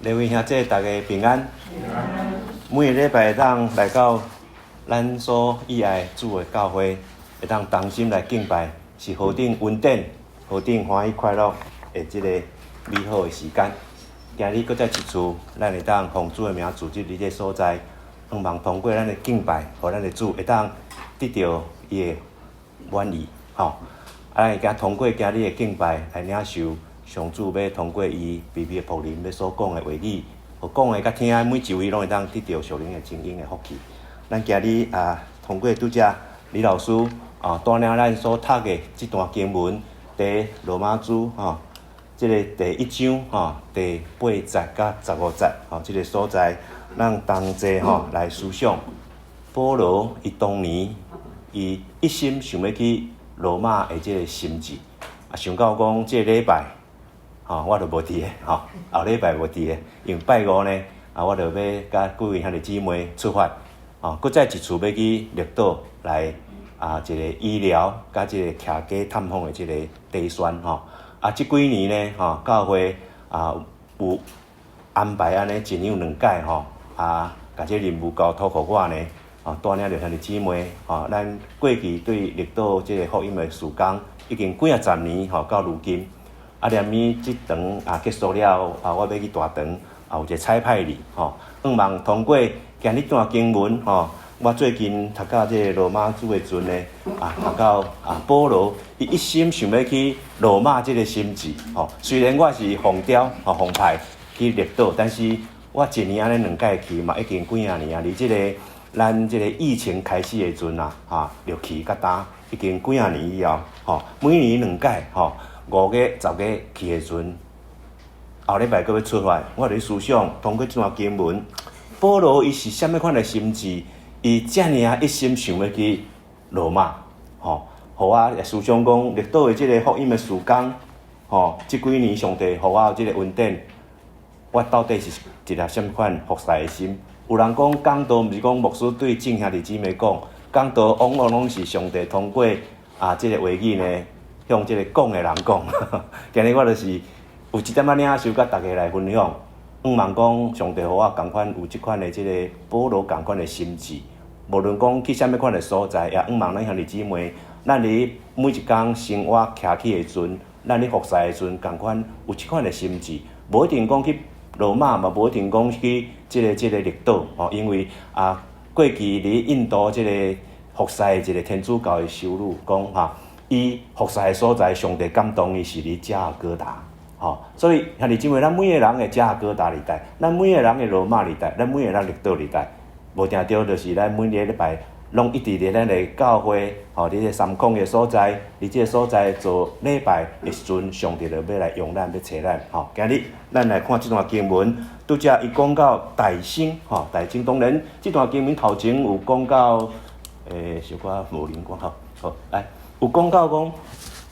各位兄弟，大家平安。每个禮拜會當來到咱所喜愛主的教會，會當同心來敬拜，是何等恩典，何等歡喜快樂的這个美好的時間。今日閣再一次，咱會當奉主的名組織佇這个所在，向望通過咱的敬拜，予咱的主會當得著伊的滿意。吼，啊，咱會當通過今日的敬拜來領受上主欲通過伊卑微的僕人欲所講的話語，予講的佮聽的每一位攏會當得著屬靈的精英的福氣。咱今日啊，通過拄才李老師啊帶領咱所讀的這段經文，佇羅馬書吼，這个第一章吼，第八節佮15節吼，這个所在，咱同齊吼來思想。保羅伊當年伊一心想欲去羅馬的這个心志，啊，想到講這个禮拜，吼，我就無佇个，吼，後禮拜無佇个，因為拜五呢，啊，我就欲佮幾位兄弟姊妹出發，吼，閣再一次欲去綠島來啊，一個醫療佮這个徛家探訪的這個地宣吼。啊，這幾年呢，吼，教會啊有安排按呢一年有兩擺吼，啊，共這個任務交託予我呢，吼，帶領著兄弟姊妹，吼，咱過去對綠島這個福音的事工已經幾仔十年吼，到如今。啊，連物這場啊結束了後，啊，我欲去大長，啊，有一個差派哩，吼，向望通過今日段經文，吼，我最近讀到這个羅馬書的時陣呢，啊，讀到啊保羅伊一心想欲去羅馬這个心志，吼，雖然我是奉調吼奉派去綠島，但是我一年按呢兩擺去嘛，已經幾仔年啊，佇這个咱這个疫情開始的時陣啊，哈，就去到今已經幾仔年以後，吼，每年兩擺，吼。5月、10月去的時陣，後禮拜閣欲出發，我佇思想通過這段經文，保羅伊是啥物款的心志？伊遮爾仔一心想欲去羅馬，吼，予我會思想講，綠島的這个福音的事工，吼，這幾年上帝予我有這个恩典，我到底是一个啥物款服侍的心？有人講講道，毋是講牧師對眾兄弟姊妹講，講道往往攏是上帝通過啊這个話語呢，向這个講的人講。今日我就是有一點仔領受，佮大家來分享。向望講上帝予我仝款有這款的這个保羅仝款的心志，無論講去啥物款的所在，也向望咱兄弟姊妹，咱佇每一工生活徛起的時陣，咱佇服侍的時陣，仝款有這款的心志，無一定講去羅馬，嘛無一定講去這个這个綠島吼，因為啊，過去佇印度這個服侍的一個天主教的修女講哈。伊服侍的所在，上帝感動伊是佇加爾各答，吼，所以兄弟姊妹，咱每个人的加爾各答佇佗，咱每个人的羅馬佇佗，咱每个人綠島佇佗，無定著就是咱每个禮拜攏一直佇咱的教會，吼，佇這三孔的所在，佇這个所在做禮拜的時陣，上帝就欲來用咱，欲揣咱，吼。今日咱來看這段經文，拄才伊講到大興，吼，大興，當然這段經文頭前有講到，小可無靈光，吼，好，來。有講到講，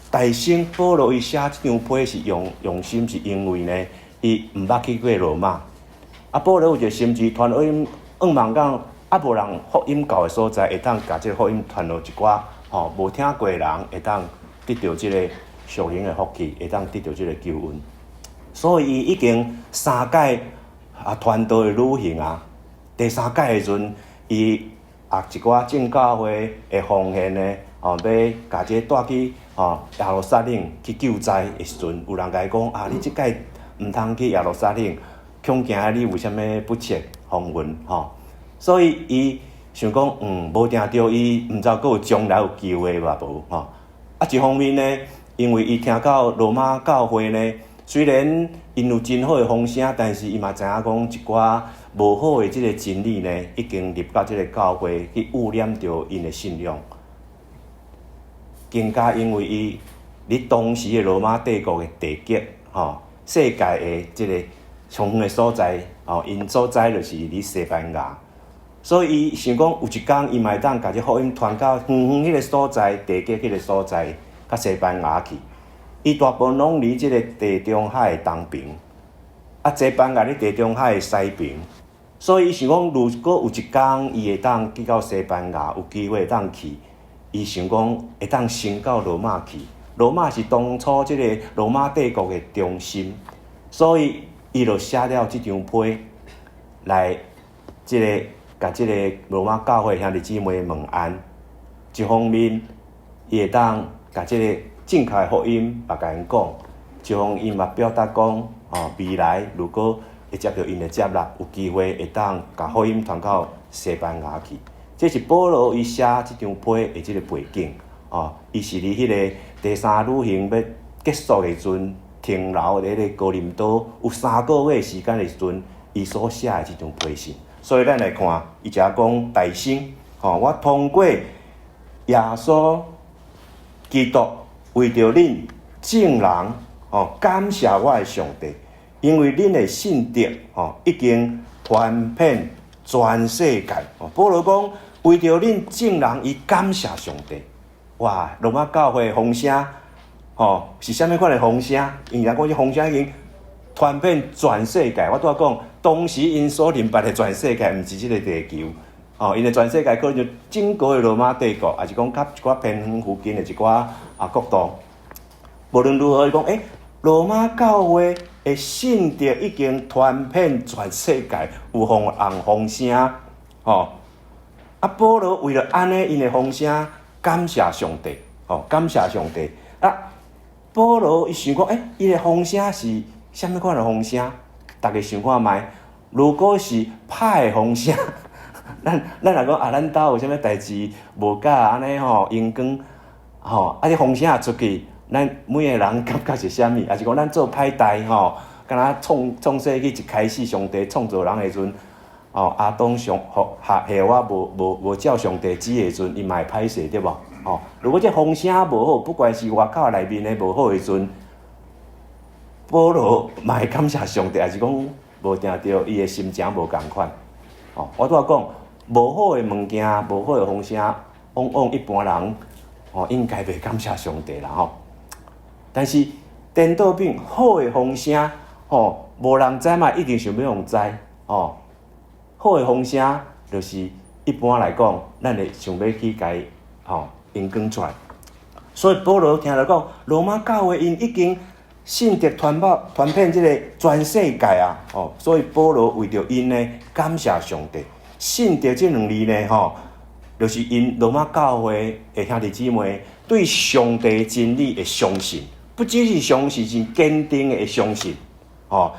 大聖保羅伊寫這張批是用用心，是因為呢，伊毋捌去過羅馬。啊，保羅有一個心志，傳福音，向望講，啊，無人福音到的所在，會當共這个福音傳予一寡吼無聽過的人，會當得著這個屬靈的福氣，會當得著這个救恩。所以伊已經三擺啊傳道的旅行啊，第三擺的時陣，伊啊一寡眾教會的奉獻呢。哦，欲共這個帶去吼耶路撒冷去救災的時陣，有人共伊講啊，你這擺毋通去耶路撒冷，恐驚你有啥物不測風雲吼。所以伊想講，無定著伊毋知閣有將來有機會嘛無吼。啊，一方面呢，因為伊聽到羅馬教會呢，雖然𪜶有真好的風聲，但是伊嘛知影講一寡無好的這个真理呢，已經入到這个教會去污染著𪜶的信仰。更加因為伊佇當時的羅馬帝國的地極，吼，世界的這个上遠的所在，吼，𪜶所在就是佇西班牙，所以伊想講有一工伊嘛會當共這福音傳到遠遠彼个所在，地極彼个所在，到西班牙去。伊大部分攏佇這个地中海的東爿，啊，西班牙佇地中海的西爿，所以伊想講，如果有一工伊會當去到西班牙，有機會會當去。伊想講會當先到羅馬去，羅馬是當初這个羅馬帝國的中心，所以伊就寫了這張批來，這个共這个羅馬教會兄弟姊妹問安。一方面，伊會當共這个正確的福音嘛共𪜶講；一方面嘛表達講，哦，未來如果會接著𪜶的接納，有機會會當共福音傳到西班牙去。這是保羅伊寫這張批的這个背景。哦，伊是佇彼个第三旅行欲結束的時陣，停留佇彼個哥林多有3個月時間的時陣，伊所寫的這張批信。所以咱來看，伊遮講弟兄，吼，我通過耶穌基督為著恁眾人，吼，感謝我的上帝，因為恁的信德，吼，已經傳遍全世界。保羅講，為著恁眾人，伊感謝上帝。哇！羅馬教會的風聲，吼，是啥物款的風聲？𪜶人講這風聲已經傳遍全世界。我拄仔講，當時𪜶所明白的全世界，毋是這個地球，吼，𪜶的全世界可能就整個的羅馬帝國，抑是講較一寡偏遠附近的一寡啊國度。無論如何，伊講，羅馬教會的信德已經傳遍全世界，有予人風聲，吼。啊，保羅為著按呢，𪜶的風聲，感謝上帝，吼，感謝上帝。啊，保羅伊想講，伊的風聲是啥物款的風聲？逐家想看覓。如果是歹的風聲，咱若講啊，咱兜有啥物代誌無佮按呢吼，熒光吼，啊，這風聲出去，咱每个人感覺是啥物？抑是講咱做歹代吼，敢若創世紀一開始，上帝創造人的時陣，哦，亞當上夏夏娃無照上帝旨意的時陣，伊嘛會歹勢對無？哦，如果這風聲無好，不管是外口內面的無好的時陣，保羅嘛會感謝上帝，抑是講無定著伊的心情無仝款。哦，我拄仔講，無好的物件，無好的風聲，往往一般人哦應該袂感謝上帝啦吼。但是顛倒變好的風聲，吼，無人知嘛，一定想欲予人知，哦。好的風聲，就是一般來講，咱會想欲去共伊吼引講出來。所以保羅聽著講，羅馬教會𪜶已經信德傳播傳遍這个全世界啊！哦，所以保羅為著𪜶呢，感謝上帝。信德這兩字呢，吼，就是𪜶羅馬教會的兄弟姊妹對上帝真理的相信，不只是相信，是堅定的相信，吼。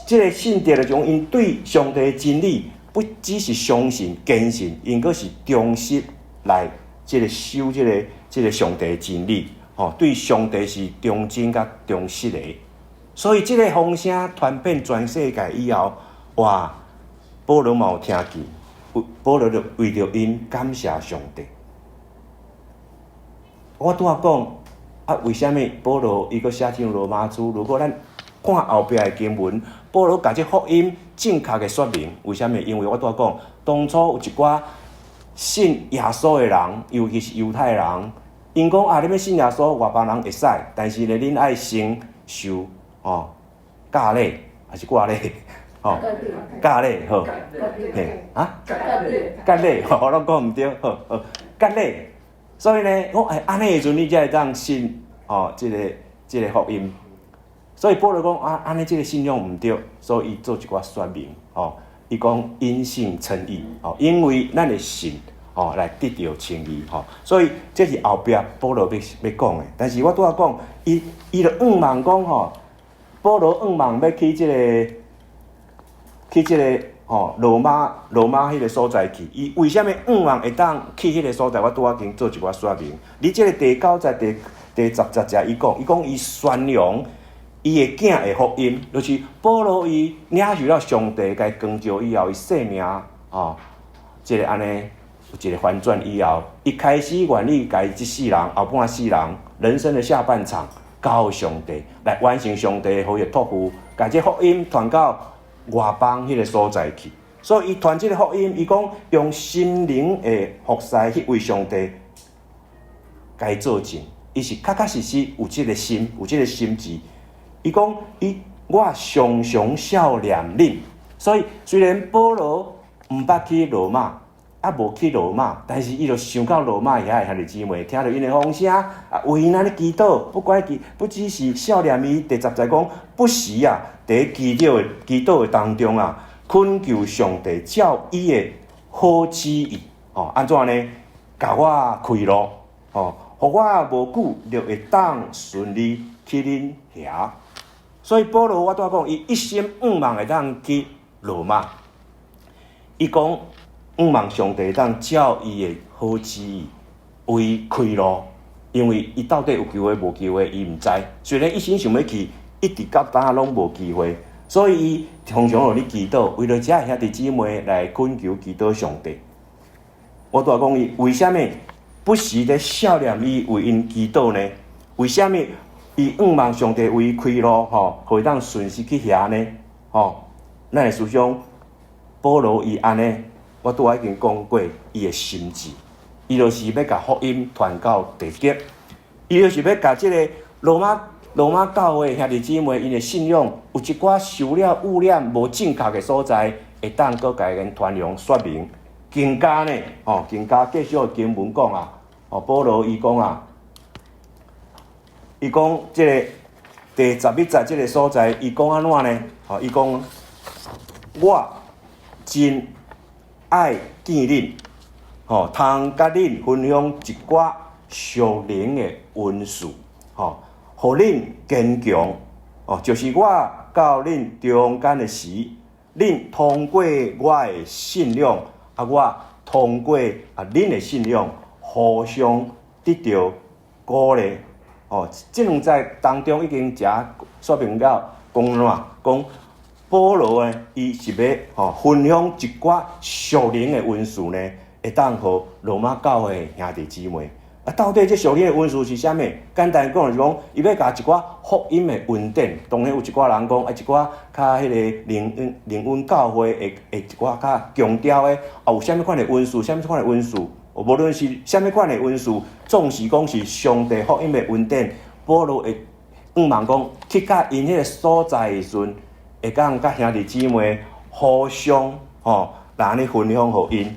這个信德就是講，𪜶對上帝的真理，不只是相信、堅信，𪜶閣是忠實來這个守這个上帝的真理，吼，對上帝是忠貞佮忠實的。所以這个風聲傳遍全世界以後，哇！保羅嘛有聽見，保羅就為著𪜶感謝上帝。我拄仔講，啊，為啥物保羅伊閣寫這羅馬書？如果咱看後壁的經文，保羅共這福音正確的說明，為啥物？因為我拄仔講，當初有一寡信耶穌的人，尤其是猶太人，𪜶講啊，你欲信耶穌，外邦人會使，但是呢，恁愛先受哦割禮，抑是割禮？哦，割禮好，嘿啊，割禮，我攏講毋對，好好割禮。所以呢，講欸，按呢的時陣，你才會當信哦，這个福音。所以保羅講啊，按呢這个信仰毋對，所以伊做一寡說明哦。伊講因信稱義哦，因為咱的信哦來得著稱義吼。所以這是後壁保羅欲講的。但是我拄仔講，伊就向望講吼，保羅向望欲去這个吼羅馬彼个所在去。伊為啥物向望會當去彼个所在？我拄仔已經做一寡說明。佇這个第九節第10節伊講，伊講伊宣揚伊的囝的福音，就是保羅伊領受了上帝共伊光照以後，伊生命哦，這个按呢有一個翻轉以後，伊開始願意共伊這世人後半世人人生的下半場交予上帝來完成上帝予伊的託付，共這福音傳到外邦彼个所在去。所以伊傳這个福音，伊講用心靈的服侍去為上帝共伊做證，伊是確確實實有這个心，有這个心志。伊講伊我常常數念恁，所以雖然保羅毋捌去羅馬，猶無去羅馬，但是伊就想到羅馬遐的兄弟姊妹，聽著𪜶的風聲，啊，為𪜶按呢祈禱，不管伊不只是少年伊第十節講，不時啊，佇祈禱的當中啊，懇求上帝照伊的好旨意，吼，按怎呢？共我開路，吼，予我無久就會當順利去恁遐。所以保羅我拄仔講，伊一心向望會當去羅馬，伊講，向望上帝當照伊的好旨意為伊開路，因為伊到底有機會無機會，伊毋知。雖然一心想欲去，一直到今攏無機會，所以伊常常落咧祈禱，為著遮兄弟姊妹來懇求祈禱上帝。我拄仔講伊為啥物不時咧數念伊為𪜶祈禱呢？為啥物伊向望上帝為伊開路，吼，予伊當順時去遐呢？吼，咱會思想保羅伊按呢？我拄仔已經講過，伊的心志，伊就是欲共福音傳到地極，伊就是欲共這个羅馬教會兄弟姊妹𪜶的信仰有一寡受了污染、無正確的所在，會當閣共𪜶傳揚說明。更加呢，吼，更加繼續經文講啊，哦，保羅伊講啊，伊講這个第11節這个所在，伊講按怎呢？吼，伊講我真愛見恁，吼，通佮恁分享一寡屬靈的恩賜，吼，予恁堅強，哦，就是我到恁中間的時，恁通過我的信仰，啊，我通過啊恁的信仰，互相得著鼓勵，哦，這兩節當中已經誠說明了講按怎講。保羅呢，伊是欲吼分享一寡屬靈的恩賜呢，會當予羅馬教會的兄弟姊妹。啊，到底這屬靈的恩賜是啥物？簡單講就是講，伊欲共一寡福音的恩典。當然有一寡人講，啊，一寡較彼個靈恩教會會一寡較強調的，啊，有啥物款的恩賜，啥物款的恩賜？無論是啥物款的恩賜，總是講是上帝福音的恩典。保羅會向望講，去到𪜶彼个所在的時陣，會當佮兄弟姊妹互相吼來按呢分享予𪜶。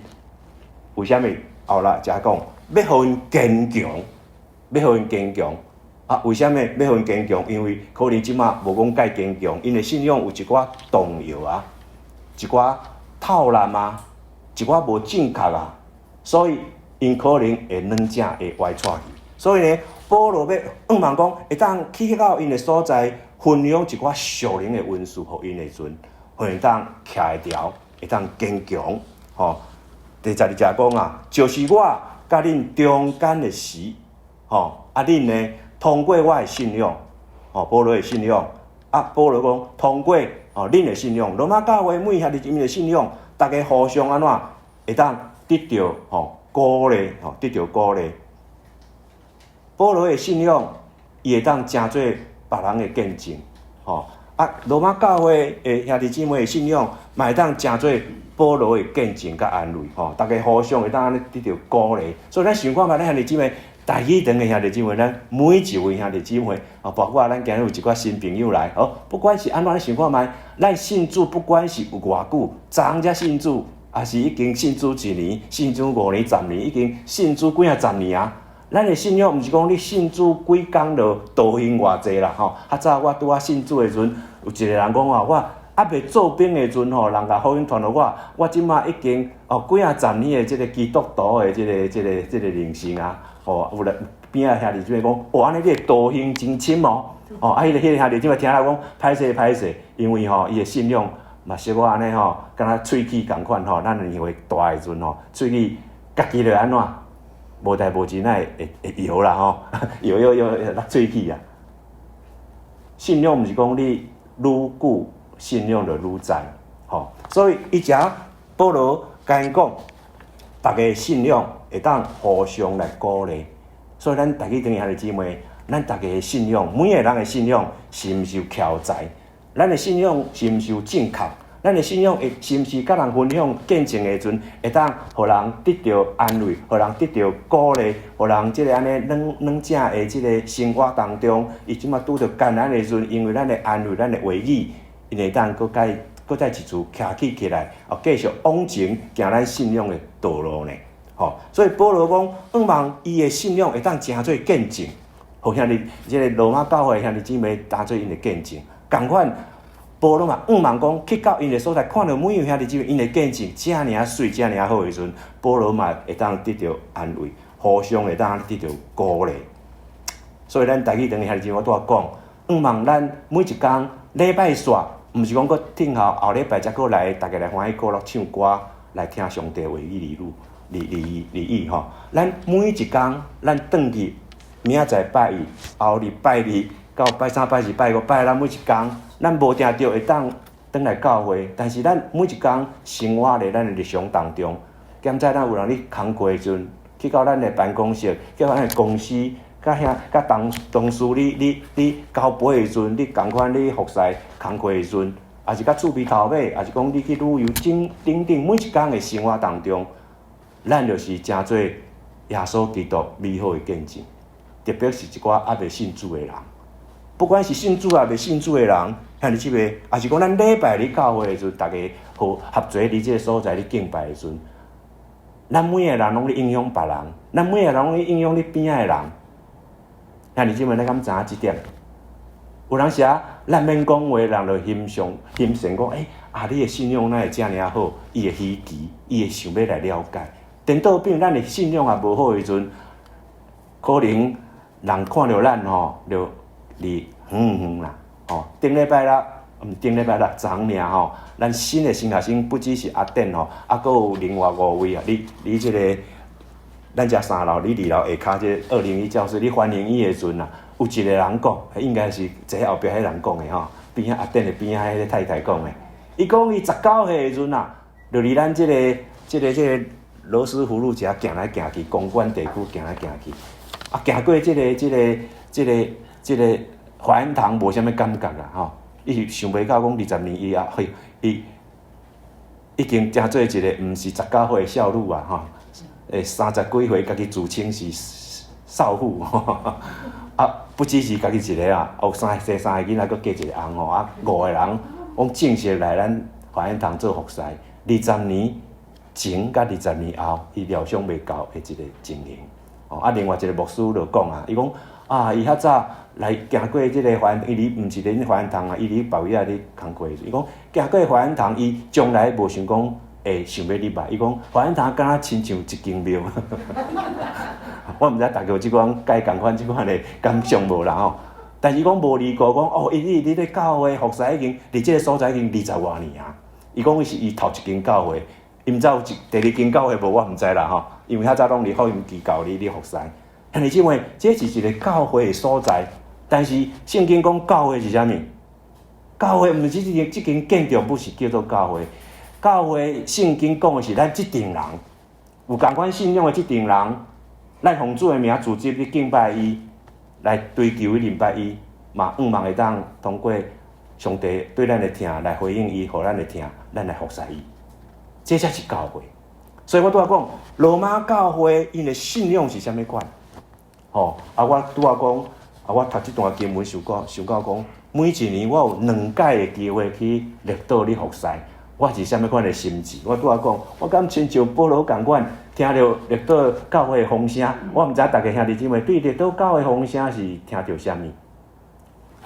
為啥物？後來才講，欲予𪜶堅強，欲予𪜶堅強。啊，為啥物欲予𪜶堅強？因為可能這馬無講蓋堅強，𪜶的信仰有一寡動搖啊，一寡透濫啊，一寡無正確啊，所以𪜶可能會軟正會歪掣去。所以呢，保羅欲向望講，會當去到𪜶的所在，分享一寡屬靈的恩賜予𪜶的時陣，會當徛會牢，會當堅強。吼，第12節講啊，就是我佮恁中間的時，吼，啊恁呢通過我的信仰，吼，保羅的信仰，啊，保羅講通過哦恁的信仰，羅馬教會每兄弟姊妹的信仰，逐家互相按怎會當得著吼鼓勵，吼得著鼓勵。保羅的信仰，伊會當成做別人的見證，吼啊！羅馬教會的兄弟姊妹的信仰，嘛會當成做保羅的見證佮安慰，吼！逐家互相會當按呢得著鼓勵。所以咱想看覓，咱兄弟姊妹，台語堂的兄弟姊妹，咱每一位兄弟姊妹，啊，包括咱今日有一寡新朋友來，哦，不管是按怎，你想看覓，咱信主不管是有偌久，昨昏才信主，抑是已經信主一年、信主5年、十年，已經信主幾仔十年啊。咱的信仰毋是講你信主幾工就道行偌濟啦，吼！較早我拄仔信主的時陣，有一個人講話，我猶未做兵的時陣吼，人共福音傳予我，我這馬已經哦幾仔十年的這個基督徒的這個人生啊，吼！有人邊仔兄弟姊妹講，哦，按呢你的道行真深哦，哦，啊，彼個兄弟姊妹聽了講，歹勢歹勢，因為吼伊的信仰嘛小可按呢吼，敢若喙齒仝款吼，咱年歲大的時陣吼，喙齒家己就按怎？無代無誌，哪會會搖啦吼，搖搖搖落喙齒啊！信仰毋是講你愈久信仰就愈知，吼。所以伊遮保羅共𪜶講，逐家信仰會當互相來鼓勵。所以咱台語堂兄弟姊妹，咱逐家的信仰，每個人的信仰是毋是有徛在？咱的信仰是毋是有正確？咱的信仰會是毋是佮人分享見證的時陣，會當予人得著安慰，予人得著鼓勵，予人這个按呢軟軟正的這个生活當中，伊這馬拄著艱難的時陣，因為咱的安慰、咱的話語，𪜶會當閣較閣再一次徛起起來，哦，繼續往前行咱信仰的道路呢。吼，所以保羅講，向望伊的信仰會當成做見證，予兄弟這个羅馬教會兄弟姊妹當做𪜶的見證。仝款，保羅嘛向望講，去到𪜶的所在，看著每位兄弟姊妹𪜶的見證遮爾仔媠，遮爾仔好的時陣，保羅嘛會當得著安慰，互相會當得著鼓勵。所以咱台語堂的兄弟姊妹，我拄仔講，向望咱每一工禮拜煞，毋是講閣聽候後禮拜才閣來，逐家來歡喜快樂唱歌，來聽上帝話語理路。理理理意吼，咱每一工，咱轉去明仔載拜一，後日拜二，到拜三、拜四、拜五、拜六，每一工，咱無定著會當轉來教會，但是咱每一工生活佇咱的日常當中，兼且咱有人咧工課的時陣，去到咱的辦公室，去到咱的公司，佮遐佮同同事你你你交杯的時陣，你仝款你服侍工課的時陣，抑是佮厝邊頭尾，抑是講你去旅遊，等等等，每一工的生活當中，咱就是成做耶穌基督美好的見證，特別是一寡猶未信主的人，不管是信主抑未信主的人，兄弟姊妹，抑是講咱禮拜日教會的時陣，逐家合合齊佇這个所在咧敬拜的時陣，咱每个人攏咧影響別人，咱每个人攏咧影響你邊仔的人。兄弟姊妹，你敢知影這點？有當時啊，咱免講話，人就欣賞、欣賞講，欸，啊，你的信仰哪會遮爾好？伊會稀奇，伊會想欲來了解。顛倒變，咱的信仰也無好的時陣，可能人看著咱吼，就離遠遠啦。吼，頂禮拜六，毋頂禮拜六，昨昏爾吼，咱新的新學生不只是阿典吼，啊，閣有另外五位啊。你你這个，咱遮三樓，你二樓下跤這个201教室，你歡迎伊的時陣啊，有一個人講，應該是坐後壁彼人講的吼，邊仔阿典的邊仔彼个太太講的。伊講伊19歲的時陣啊，就佇咱這个、這个、這个羅斯福路遮行來行去，公館地區行來行去，啊，行過這个、這个、這个、這个華嚴堂無啥物感覺啦，吼。伊是想袂到講20年以後，嘿，伊已經成做一个毋是19歲的少女啊，吼，欸，三十幾歲，家己自稱是少婦，啊，不只是家己一个啊，有三生三个囡仔，閣加一个翁吼，啊，五个人，講正式來咱華嚴堂做服侍，20年前佮20年後，伊料想袂到的一个情形。哦，啊，另外一个牧師就講啊，伊講啊，伊較早來行過這个華嚴，伊佇毋是佇華嚴堂啊，伊佇別位仔咧工課。伊講行過華嚴堂，伊從來無想講會想欲入來。伊講華嚴堂敢若親像一間廟。我毋知大家有這款佮伊仝款這款的感想無啦吼。但是伊講無離過講哦，伊佇咧教會服侍已經佇這个所在已經二十外年啊。伊講伊是伊頭一間教會，伊毋知有一第二間教會無，我毋知啦吼。因為較早攏佇福音機構裡咧服侍。兄弟姊妹，這是一個教會的所在，但是聖經講教會是啥物？教會毋是這間這間建築物是叫做教會。教會聖經講的是咱這陣人有仝款信仰的這陣人，咱奉主的名組織去敬拜伊，來追求去認捌伊，嘛向望會當通過上帝對咱的疼來回應伊，予咱的疼，咱來服侍伊，這才是教會。所以我拄仔講，羅馬教會𪜶的信仰是啥物款？吼，啊，我拄仔講，啊，我讀這段經文想講，想到講，每一年我有兩擺的機會去綠島咧服侍，我是啥物款的心志？我拄仔講，我敢親像保羅仝款，聽著綠島教會的風聲，我毋知逐家兄弟姊妹對綠島教會風聲是聽著啥物？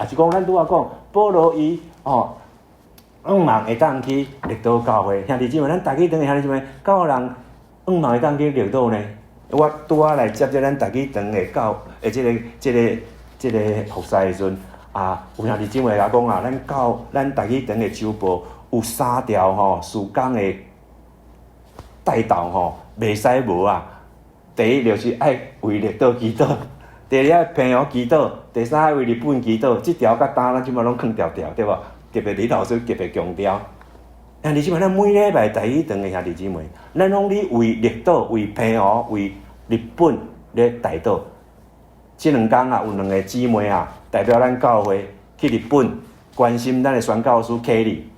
抑是講咱拄仔講，保羅伊吼，向望會當去綠島教會，兄弟姊妹，咱台語堂的兄弟姊妹，敢有人向望會當去綠島呢？我拄仔來接這咱台語堂的教的這个、這个、這个服侍的時陣，啊，有兄弟姊妹共我講啊，咱教咱台語堂的周報有三條吼，事工的帶導吼，袂使無啊。第一就是愛為綠島祈禱，第二愛澎湖祈禱，第三愛為日本祈禱。這條佮單咱這擺攏囥牢牢，對無？特別李老師特別強調。兄弟姊妹，咱每禮拜台語堂的兄弟姊妹，咱攏咧為綠島、為澎湖、為日本咧代禱。這兩工啊，有兩个姊妹啊，代表咱教會去日本關心咱的宣教師凱莉。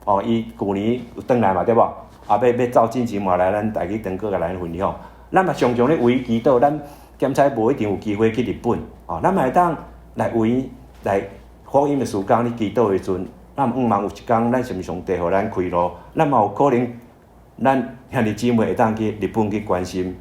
哦，伊舊年有轉來嘛，對無？啊，欲欲走進前嘛來咱台語堂閣共咱分享。咱嘛常常咧為伊祈禱，咱兼且無一定有機會去日本。哦，咱嘛會當來為來福音的事工咧祈禱的時陣，咱向望有一工，咱是毋是上帝予咱開路，咱嘛有可能，咱兄弟姊妹會當去日本去關心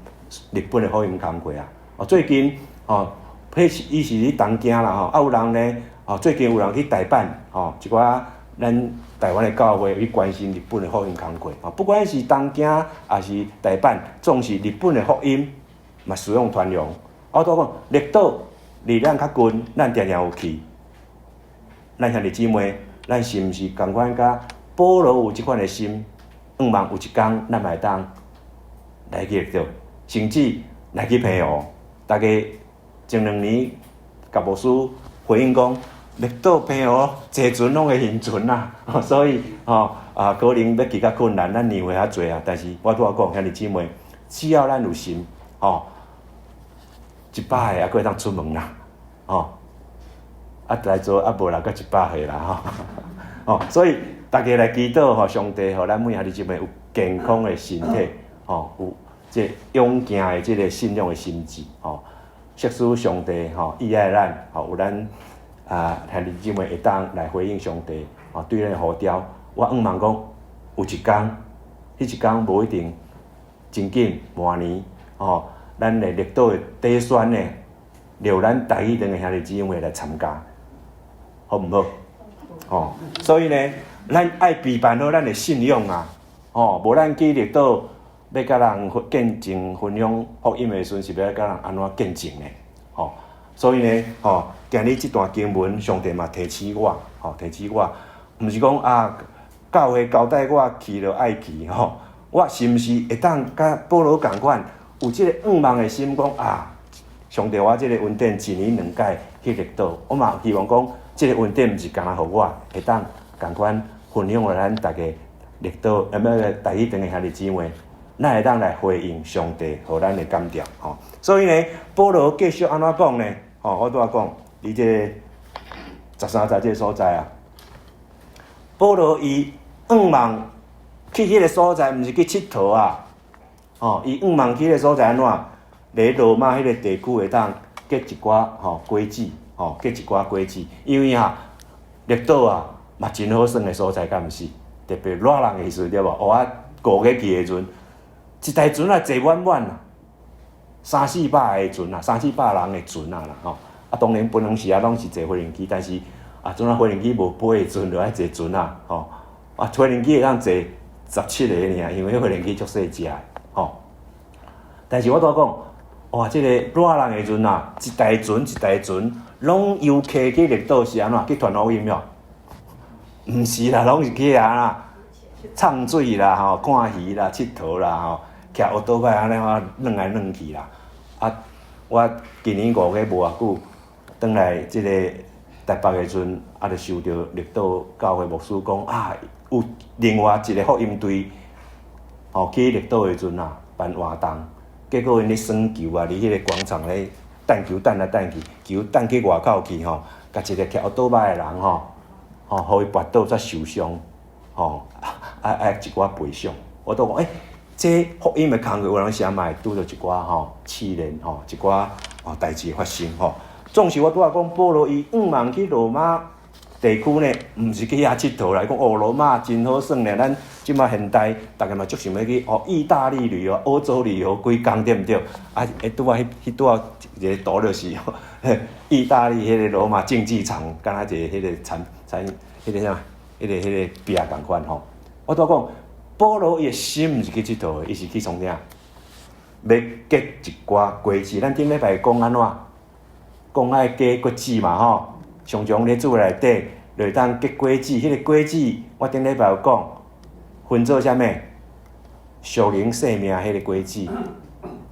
日本的福音工課啊！哦，最近哦，彼是伊是佇東京啦吼，啊有人呢，哦，最近有人去大阪，吼，一寡咱台灣的教會去關心日本的福音工課，哦，不管是東京抑是大阪，總是日本的福音嘛需要傳揚。我拄講綠島離咱較近，咱定定有去。咱兄弟姊妹，咱是毋是仝款佮保羅有這款的心？向望有一工，咱嘛會當來去綠島，甚至來去澎湖。大家前兩年共牧師回應講，綠島澎湖坐船攏會晕船啊，所以吼啊，可能欲去較困難，咱年歲較濟啊。但是我拄仔講兄弟姊妹，只要咱有心，吼，100歲猶閣會當出門啦，吼，啊來做啊無啦，閣100歲啦，吼，吼，所以大家來祈禱，吼，上帝予咱每兄弟姊妹有健康的身體，吼，有這勇健的這個信仰的心志，吼，設使上帝吼意愛咱，吼有咱啊兄弟姊妹會當來回應上帝，吼對咱的呼召，我向望講有一工，彼一工無一定真緊，明年，吼。咱的綠島的短宣呢，留咱台語堂的兄弟姊妹來參加，好毋好？吼，所以呢，咱愛備辦好咱的信仰啊，吼，無咱去綠島欲共人見證分享福音的時陣，是欲共人按怎見證呢？吼，所以呢，吼，今日這段經文，上帝嘛提醒我，吼，提醒我，毋是講啊，教會交代我去就愛去，吼，我是毋是會當佮保羅仝款？有這个向望的心，講啊，上帝，我這个恩典一年兩擺去綠島，我嘛希望講，這个恩典毋是干焦予我，會當仝款分享予咱逐家綠島，啊，毋台語堂的兄弟姊妹，咱會當來回應上帝予咱的感召，吼。所以呢，保羅繼續按怎講呢？吼，我拄仔講，佇這个13節這个所在啊，保羅伊向望去彼个所在，毋是去𨑨迌啊。吼，伊向望去彼个所在按怎？佇羅馬彼個地區會當結一寡吼果子，吼結一寡果子。因為啊，綠島啊嘛真好耍的所在，敢毋是？特別熱人的時陣對無？我5月去的時陣，一台船啊坐滿滿啊，三四百个船啊，三四百人的船啊啦吼。啊，當然平常時啊攏是坐飛行機，但是啊，陣啊飛行機無飛的時陣，就愛坐船啊，吼。啊，飛行機會當坐17個爾，因為彼飛行機足細隻的。吼！但是我拄仔講，哇，這个熱人的時陣啊，一台船一台船，攏遊客去綠島是按怎？去傳福音喲？毋是啦，攏是去按怎？唱水啦，吼，看魚啦，𨑨迌啦，吼，騎烏托擺按呢按轉來轉去啦。啊，我今年5月無偌久，轉來這个台北的時陣，啊，就收著綠島教會牧師講啊，有另外一个福音隊。吼，去綠島的時陣啊，辦活動，結果𪜶咧耍球啊，佇彼個廣場咧擲球擲來擲去，球擲去外口去吼，共一個騎烏托擺的人吼，吼，予伊跋倒才受傷，吼，啊愛一寡賠償。我都講，欸，這福音的工課有當時嘛會拄著一寡吼試煉吼，一寡吼代誌發生吼。總是我拄仔講，保羅伊向望去羅馬地區呢，毋是去遐𨑨迌啦。伊講哦，羅馬真好耍呢。咱這馬現代，逐家嘛足想欲去哦，意大利旅遊、歐洲旅遊幾工對毋對？啊，會拄仔彼彼拄仔一个圖就是，意大利彼个羅馬競技場，敢若一个彼个殘殘，彼个啥，彼个壁仝款吼。我拄仔講，保羅伊的心毋是去𨑨迌的，伊是去創啥？欲結一寡果子。咱頂禮拜講按怎？講愛結果子嘛吼。常常咧主內底，就會當結果子。彼个果子，我頂禮拜有講，分做啥物？屬靈生命彼个果子，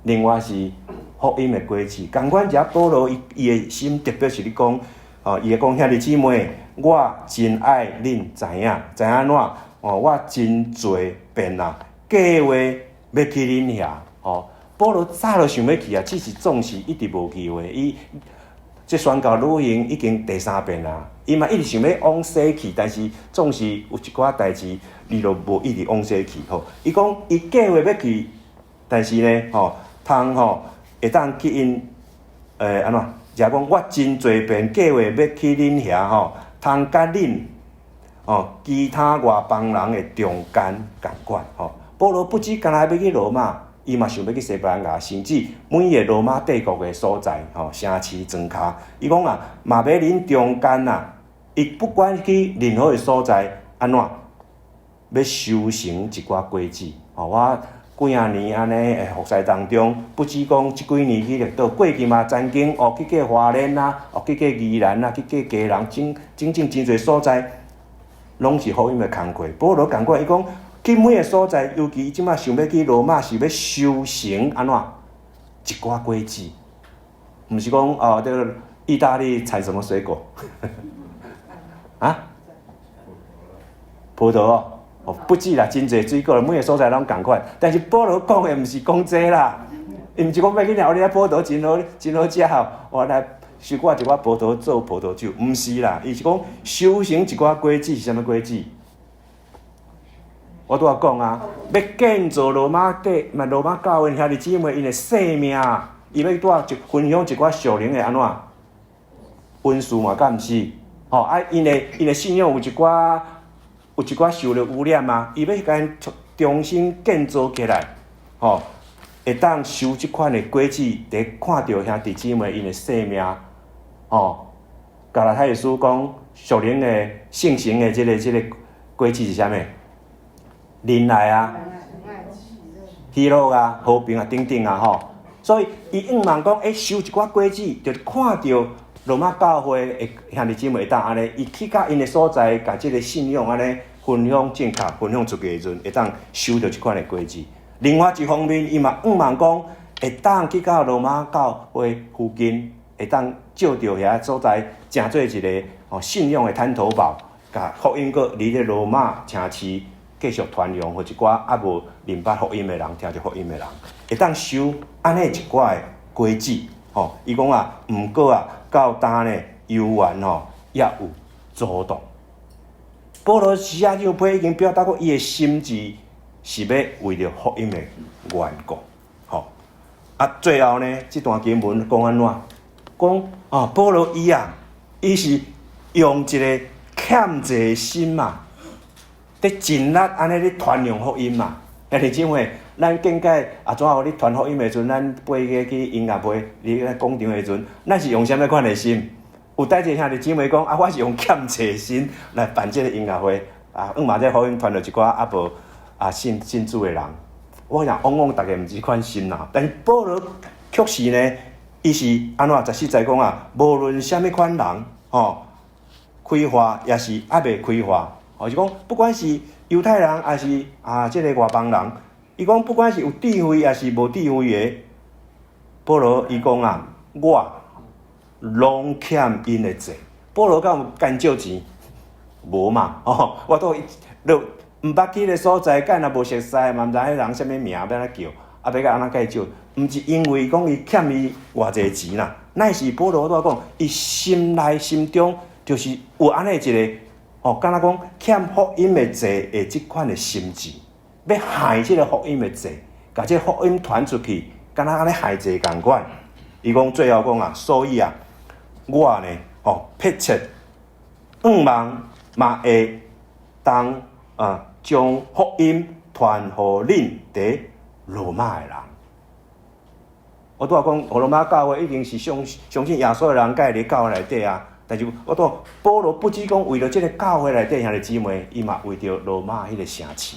另外是福音的果子。仝款遮保羅伊伊的心特別是咧講，哦，伊會講兄弟姊妹，我真愛恁知影，知影按怎？哦，我真濟遍啊，計劃欲去恁遐。哦，保羅早就想欲去啊，只是總是一直無機會。伊這宣教旅行已經第三遍啦，伊嘛一直想欲往西去，但是總是有一寡代誌，伊就無一直往西去。吼，伊講伊計劃欲去，但是呢，吼，通吼會當去𪜶，按怎？就講我真濟遍計劃欲去恁遐吼，通佮恁哦，其他外邦人的中間仝款吼。保羅不止干焦欲去羅馬，伊嘛想欲去西班牙，甚至每个羅馬帝國的所在吼，城市莊跤。伊講啊，嘛欲恁中間啊，伊不管去任何的所在，按怎欲收成一寡果子吼。我幾仔年按呢服侍當中，不止講這幾年去綠島，過去嘛曾經哦去過花蓮啊，哦去過宜蘭啊，去過基隆，真真正真濟所在，攏是福音的工課。保羅仝款，伊講去每个所在，尤其伊這馬想欲去羅馬，是欲收成按怎一寡果子，毋是講哦，這个意大利產什麼水果？啊？葡萄哦。哦，不止啦，真濟水果，每个所在攏仝款。但是保羅講的毋是講這啦，伊毋是講欲去掠，你遐葡萄真好，真好食吼，我來收割一寡葡萄做葡萄酒，毋是啦，伊是講收成一寡果子是啥物果子？我拄仔講啊，欲建造羅馬帝，嘛羅馬教會兄弟姊妹𪜶的生命，伊欲拄仔分享一寡屬靈的按怎恩賜嘛，敢毋是？吼啊，𪜶的信仰有一寡受著污染啊，伊欲共𪜶重新建造起來，吼，會當收這款的果子，佇看著兄弟姊妹𪜶的生命，吼，加拉太書講屬靈的聖神的這个果子是啥物？仁愛啊，喜樂啊，和平啊，等等啊，吼。所以伊向望講，收一寡果子，就是看著羅馬教會的兄弟姊妹會當按呢，伊去到𪜶的所在，共這个信仰按呢分享正確，分享出去的時陣，會當收著這款的果子。另外一方面，伊嘛向望講，會當去到羅馬教會附近，會當藉著遐所在，成做一个信仰的灘頭堡，共福音閣佇咧羅馬城市繼續傳揚，予一寡猶無認捌福音的人，聽著福音的人，會當收按呢一寡的果子。吼，伊講啊，毋過啊，到今呢，猶原吼，猶有阻擋。保羅寫這批已經表達過，伊的心志是欲為著福音的緣故。吼，啊，最後呢，這段經文講按怎？講啊，保羅伊啊，伊是用一个欠債心嘛，佇盡力按呢咧傳揚福音嘛。兄弟姊妹，咱見解啊，怎予你傳福音的時陣，咱爬過去音樂會，佇咧廣場的時陣，咱是用啥物款的心？有佇一个兄弟姊妹講啊，我是用欠債心來辦這个音樂會啊，向望這福音傳予一寡猶無啊信信主的人。我想往往逐家毋是這款心啦，但是保羅確實呢，伊是按怎14節講啊，無論啥物款人，吼，開化抑是猶未開化，吼，是講不管是猶太人抑是啊這个外邦人，伊講不管是有智慧抑是無智慧的，保羅伊講啊，我攏欠𪜶的債。保羅敢有牽借錢？無嘛，吼，我都都毋捌去的所在，敢若無熟似，嘛毋知彼人啥物名，欲按怎叫，啊，欲共按怎介紹？毋是因為講伊欠伊偌濟錢啦，乃是保羅拄仔講，伊心內心中就是有按呢一个，哦，敢若講欠福音的債的這款的心志，欲害這个福音的債，共這个福音傳出去，敢若按呢害債仝款。伊講最後講啊，所以啊，我呢，吼，迫切向望嘛會當啊，將福音傳予恁佇羅馬的人。我拄仔講，羅馬教會已經是相信耶穌的人，佮佇教會內底啊。但是我拄保羅不止講為著這个教會內底兄弟姊妹，伊嘛為著羅馬彼个城市。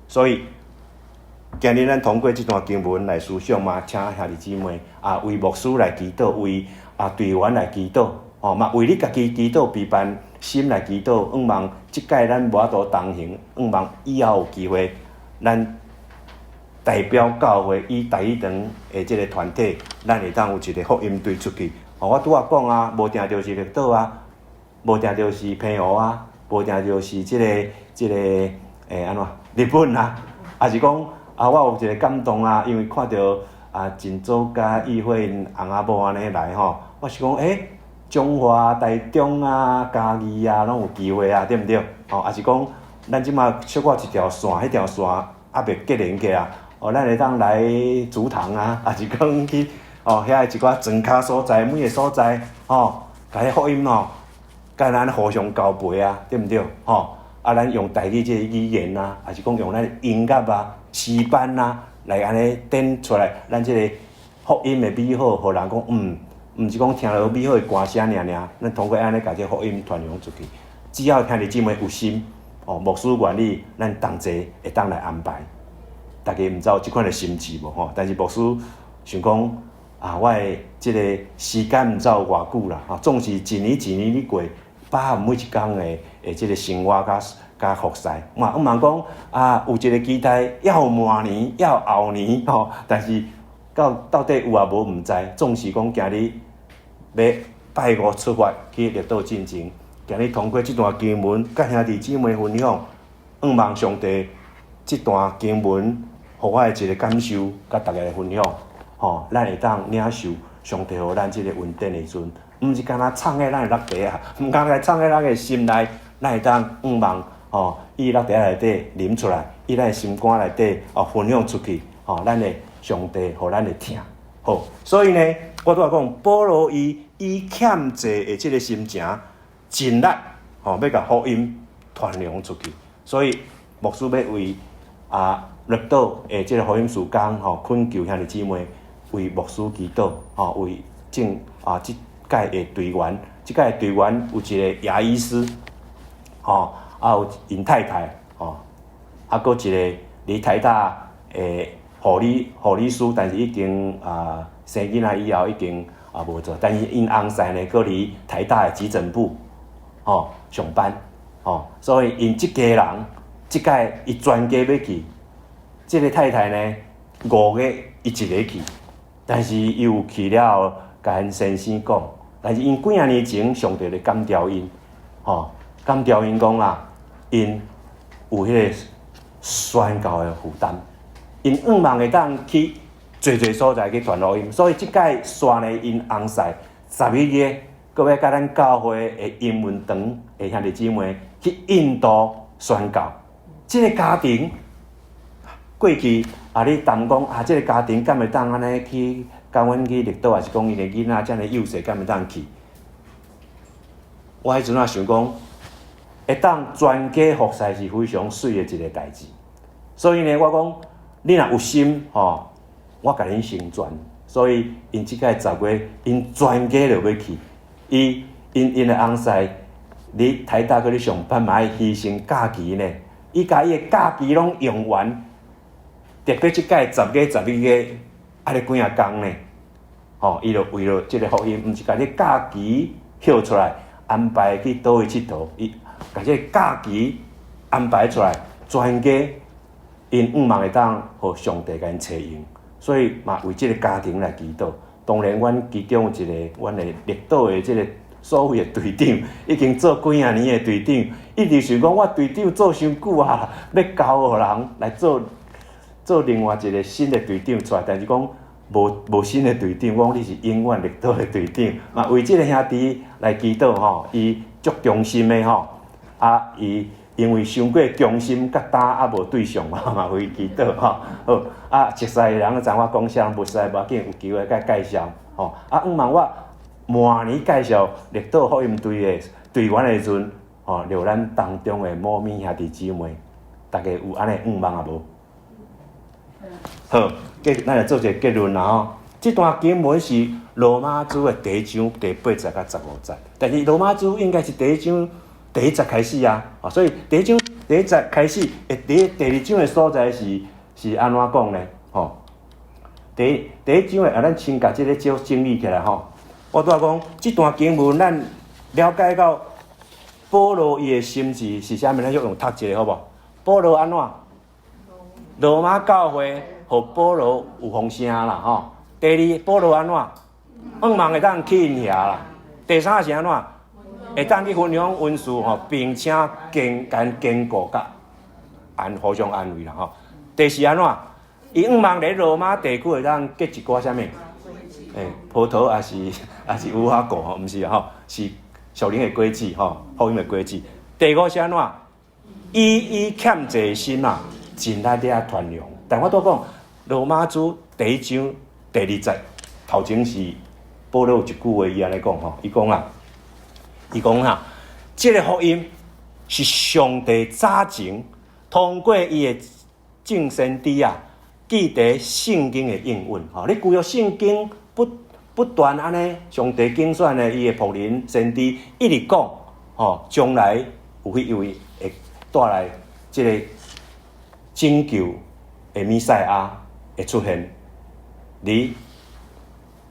所以今日咱通過這段經文來思想嘛，請兄弟姊妹啊，為牧師來祈禱，為啊隊員來祈禱，哦嘛為你家己祈禱，備辦心來祈禱，向望這屆咱無法度同行，向望以後有機會，咱代表教會以台語堂的這个團體，咱會當有一个福音隊出去。哦，我拄仔講啊，無定就是綠島啊，無定就是澎湖啊，無定就是這个按怎日本啊，抑是講啊，我有一个感動啊，因為看著啊真早佮議會𪜶翁仔某按呢來吼，我是講彰化、台中啊、嘉義啊，攏有機會啊，對毋對？吼，抑是講咱這馬小可一條線，彼條線猶未結連起來，哦，咱會當來竹塘啊，抑是講去哦遐一寡莊跤所在，每个所在吼，共彼福音吼，共咱互相交陪啊，對毋對？吼，啊，咱用台語這个語言啊，抑是講用咱音樂啊、詩班啊，來按呢展出來，咱這个福音的美好，予人講，毋是講聽著美好的歌聲爾爾，咱通過按呢共這福音傳揚出去。只要兄弟姊妹有心，哦，牧師願意，咱同齊會當來安排。大家毋知有這款的心志無吼？但是牧師想講啊，我的這个時間毋知有偌久啦，吼，總是一年一年咧過，包含每一工的這个生活佮服侍。嘛，毋茫講啊，有一个期待，猶明年，猶後年吼，但是到底有抑無毋知。總是講今日欲拜五出發去綠島進前，今日通過這段經文，佮兄弟姊妹分享，向望上帝這段經文，予我的一个感受，佮大家來分享，吼，咱會當領受上帝予咱這个恩典的時陣，毋是干焦藏佇咱的腹袋啊，毋干焦藏佇咱的心內，咱會當向望，吼，以腹袋內底啉出來，以咱的心肝內底哦分享出去，吼，咱的上帝予咱的疼，好，所以呢，我拄仔講，保羅伊以欠債的這个心情，盡力，吼，欲共福音傳揚出去，所以牧師欲為啊綠島的這个福音事工，吼，懇求兄弟姊妹為牧師祈禱，吼，為正啊這屆的隊員，這屆的隊員有一个牙醫師，吼，啊有𪜶太太，吼，啊閣一个佇台大的護理師，但是已經啊生囡仔以後已經啊無做，但是𪜶翁婿呢，閣佇台大的急診部，吼上班，吼，所以𪜶這家人，這屆伊全家欲去，這个太太呢5月伊一个去，但是伊有去了後，共𪜶先生講，但是𪜶幾仔年前上帝就感召𪜶，吼，感召𪜶講啊，𪜶有彼個宣教的負擔，𪜶向望會當去濟濟所在去傳福音，所以這屆紲呢，𪜶翁婿11月，閣欲佮咱教會的英文堂的兄弟姊妹去印度宣教。這个家庭過去啊，咧談講啊，這个家庭敢會當按呢去，共阮去綠島，抑是講𪜶的囡仔遮爾幼細，敢會當去？我彼陣仔想講，會當全家服侍是非常媠的一个代誌。所以呢，我講你若有心吼，我共恁成全。所以𪜶這屆10月，𪜶全家就欲去。伊𪜶𪜶的翁婿佇台大閣咧上班嘛愛犧牲假期呢。伊共伊的假期攏用完，特別這屆10月、11月，按呢幾仔工呢，吼，伊就為了這个福音，毋是共這假期歇出來，安排去佗位𨑨迌，伊共這个假期安排出來，全家𪜶向望會當予上帝共𪜶揣用，所以嘛為這个家庭來祈禱。當然，阮其中有一个阮的綠島的這个所謂的隊長，已經做幾仔年的隊長，一直想講我隊長做傷久啊，欲交予人來做做另外一个新的隊長出來，但是講無新的隊長，我講你是永遠綠島的隊長，嘛為這个兄弟來祈禱吼，伊足忠心的吼，啊伊因為傷過忠心，佮今猶無對上嘛，嘛為祈禱吼。好，啊，熟似的人知我講啥，無熟似無要緊，有機會佮介紹吼。啊，向望我明年介紹綠島福音隊的隊員的時陣，吼，著咱當中的某物兄弟姊妹，大家有按呢向望抑無？好，咱來做一個結論啦吼。這段經文是羅馬書的第一章第八節到15節，但是羅馬書應該是第一章第一節開始啊，所以第一章第一節開始，第二章的所在是按怎講呢？吼，第一章的啊，咱先共這个少整理起來吼。我拄仔講，這段經文咱了解到保羅伊的心志是啥物？咱用讀一下好無？保羅按怎？羅馬教會予保羅有風聲啦，吼。第二，保羅按怎？向望會當去𪜶遐啦。第三是按怎？會當去分享恩賜吼，並且堅固佮安互相安慰啦吼。第四按怎？伊向望佇羅馬地區會當結一寡啥物？葡萄抑是無花果吼，毋是吼，是屬靈的果子吼，福音的果子。第五是按怎？以欠債心啊，盡力咧傳揚。但我拄講羅馬書第一章第二節頭前是保羅有一句話，伊按呢講吼，伊講啊，伊講哈，這个福音是上帝早前通過伊的眾先知啊，記佇聖經的應允。吼，你舊約聖經不斷按呢，上帝揀選的伊的僕人先知一直講，吼，將來有彼位會帶來這个拯救的彌賽亞會出現。佇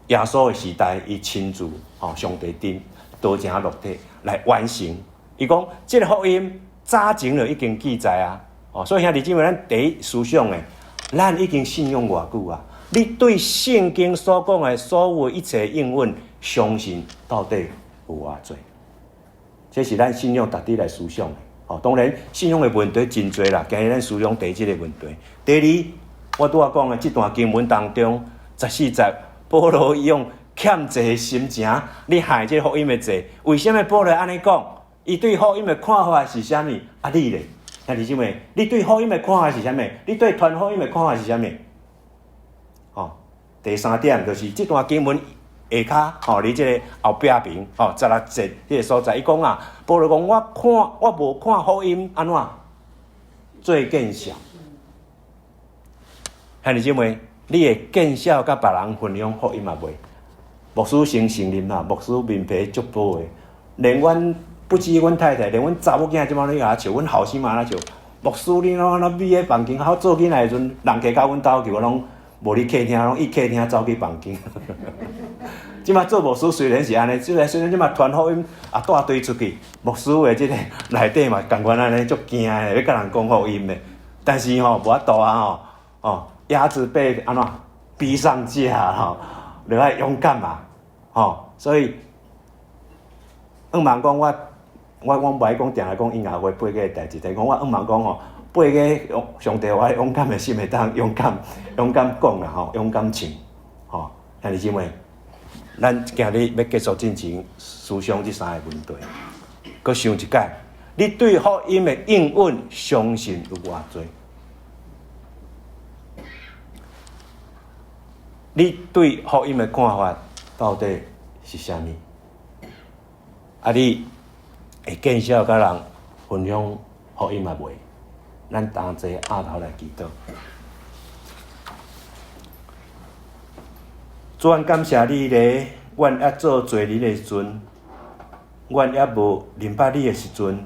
耶穌的時代，伊親自吼上帝殿道成肉體來完成。伊講這个福音早前就已經記載啊，哦，所以兄弟姊妹，咱第一思想的，咱已經信仰偌久啊？你對聖經所講的所有一切應允，相信到底有偌濟？這是咱信仰值得來思想的。哦，當然信仰的問題真濟啦，今日咱思想第一個問題。第二，我拄仔講的這段經文當中，14節，保羅伊用欠債的心情，咧還這個福音的債。為啥物保羅按呢講？伊對福音的看法是啥物？啊，你咧？兄弟姊妹，你對福音的看法是啥物？你對傳福音的看法是啥物？哦，第三點就是這段經文下跤，吼，佇這个後壁邊，吼，16節彼个所在，伊講啊，保羅講我看我無看福音按怎做見笑。兄弟姊妹，你會見笑佮別人分享福音抑袂？牧師先承認啦，牧師面皮足薄的，連阮不止阮太太，連阮查某囝這擺咧共我笑，阮後生嘛按呢笑。牧師你攏按怎覕佇房間，我做囡仔的時陣，人客到阮兜去，我攏無佇客廳，攏伊客廳走去房間。這擺做牧師雖然是按呢，雖然這擺傳福音啊帶隊出去，牧師的這个內底嘛仝款按呢足驚的，欲佮人講福音的。但是吼無法度啊吼，哦，鴨子被按怎逼上架吼，就愛勇敢嘛，吼，所以，向望講我無愛講定來講音樂會背過的代誌，但講我向望講吼，背過上帝予我勇敢的心會當勇敢勇敢講啦吼，勇敢唱，吼，兄弟姊妹，咱今日欲結束進前，思想這三个問題，閣想一擺，你對福音的應允相信有偌濟？你對福音的看法到底是啥物？啊，你會見笑佮人分享福音抑袂？咱同齊徛頭來祈禱。主，阮感謝你咧，阮猶做罪人的時陣，阮猶無認捌你的時陣，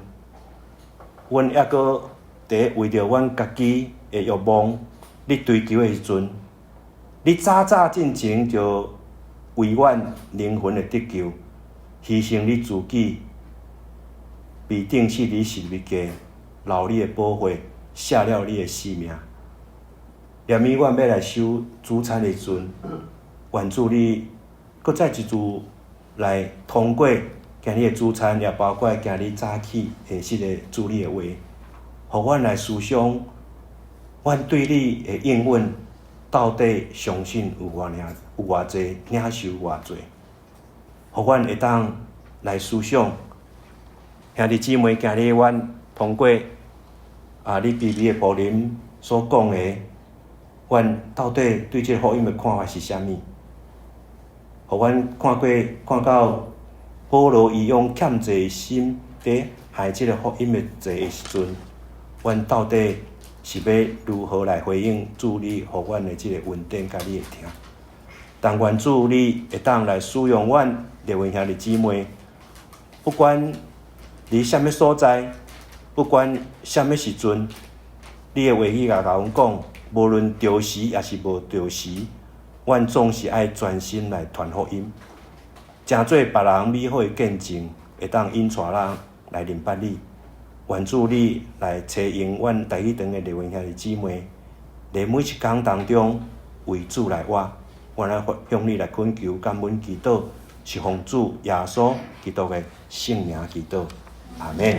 阮猶閣佇為著阮家己的欲望咧追求的時陣，你早早進前就為阮靈魂的得救，犧牲你自己，被釘死佇十字架，流你的寶血，捨了你的性命。連於阮欲來守主餐的時陣，願主你閣再一次來通過今日的主餐，也包括今日早起的這个主你的話，予阮來思想，阮對你的應允到底相信有偌爾有偌濟，領受偌濟，予阮會當來思想。兄弟姊妹，今日阮通過啊，你卑微的僕人所講的，阮到底對這个福音的看法是啥物？予阮看過看到保羅伊用欠債的心佇還這个福音的債的時陣，阮到底是欲如何來回應主你予阮的這个恩典佮你的疼？但願主你會當來使用阮列位兄弟姊妹，不管佇啥物所在，不管啥物時陣，你的話語也共阮講，無論著時抑是無著時，阮總是愛專心來傳福音，成做別人美好的見證，會當引帶人來認捌你。願主你來差用阮台語堂的列位兄弟姊妹，佇每一工當中為主來活。阮來向你來懇求、感恩、祈禱，是奉主耶穌基督的聖名祈禱。阿們。